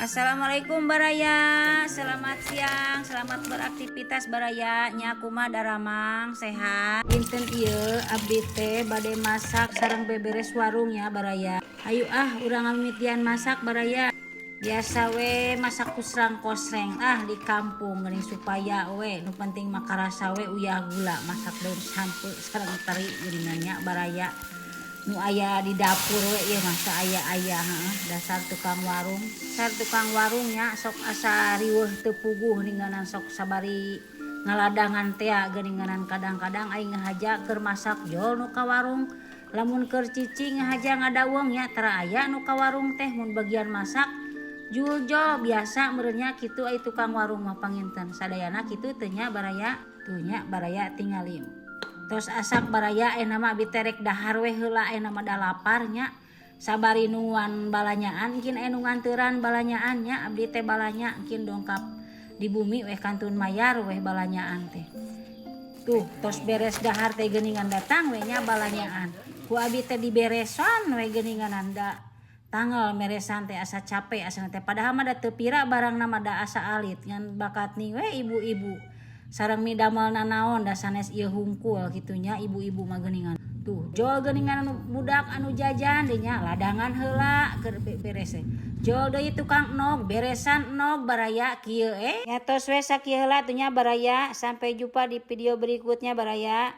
Assalamualaikum, Baraya. Selamat siang, selamat beraktivitas, Baraya. Nya, kumaha daramang, sehat? Dinten ieu abdi teh bade masak sareng beberes warung ya, Baraya. Ayo ah, urang ngamimitian masak, Baraya. Biasa we masak kusrang kosreng ah di kampung geuning, supaya we nu penting mah karasa we, uyah gula, masak daun sampeu sareng teri geuningan nya, Baraya. Nu aya di dapur we ieu mah aya-aya, heeh, dasar tukang warung. Dasar tukang warungnya sok asa riweuh teu puguh ningganan, sok sabari ngaladangan tea geuninganan. Kadang-kadang aing ngahaja keur masak jol nu ka warung, lamun keur cicing ngahaja ngadaweng nya tara aya nu ka warung teh. Mun bagian masak jul jol biasa meureun nya kitu. Ai tukang warung mah panginten sadayana kitu teu nya, Baraya? Tuh nya, Baraya, tingali tos asak, Baraya. Ayeuna mah abi teh rek dahar we heula, ayeuna mah da lapar nya. Sabari nungguan balanyaan, engkin aya nu nganteuran balanyaan nya. Abdi teh balanya engkin dongkap di bumi weh, kantun mayar weh balanyaan teh. Tuh, tos beres dahar teh geuningan datang we nya balanyaan. Ku abi teh diberesan we geuningan, da tanggal meresan teh asa capek asana teh, padahal mah da teu pira barangna mah, da asa alit. Ngan bakat nih we ibu-ibu sareng midamel nanaon, da sanes ieu hungkul kitu nya ibu-ibu mah geuningan. Tuh jol geuningan anu budak anu jajan deui nya, ladangan heula keur beres teh. Jol deui tukang nog, beresan nog, Baraya. Kieu eh nya, tos we sakieu heula tuh nya, Baraya. Sampai jumpa di video berikutnya, Baraya.